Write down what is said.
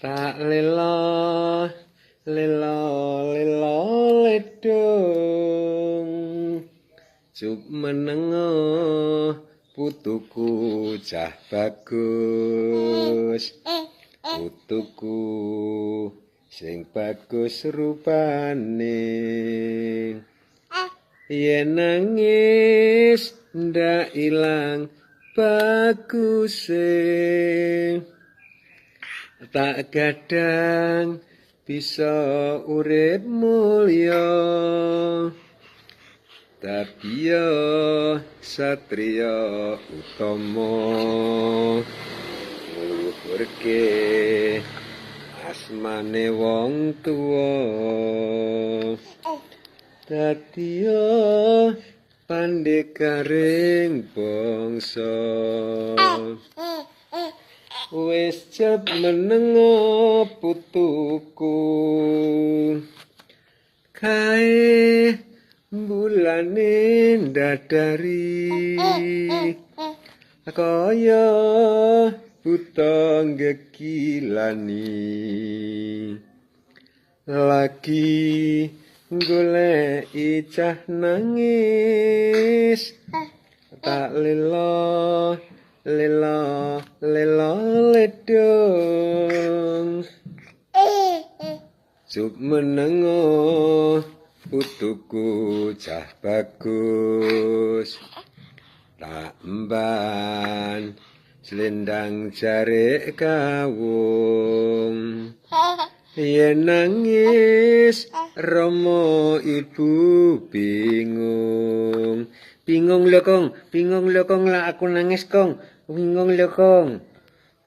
Tak lelo lelo lelo ledung. Cup menengo putuku cah bagus. Putuku sing bagus rupane. Yen nangis ndak ilang baguse. Tak gadang bisa urip mulya. Dadiya satriya utama ngluhurke asmane wong tuwa. Dadiya pandhekaring bangsa. Wis cep menengo putuku. Kae bulane ndadari kaya buta gegilani. Lagi goleki cah nangis. Tak lelo lelo lelo ledung. Cup menengo putuku cah bagus. Tak emban selendang jarik kawung. Yen nangis rama ibu bingung. Bingung lho Kong, bingung lho Kong, lah aku nangis Kong. Bingung lho Kong.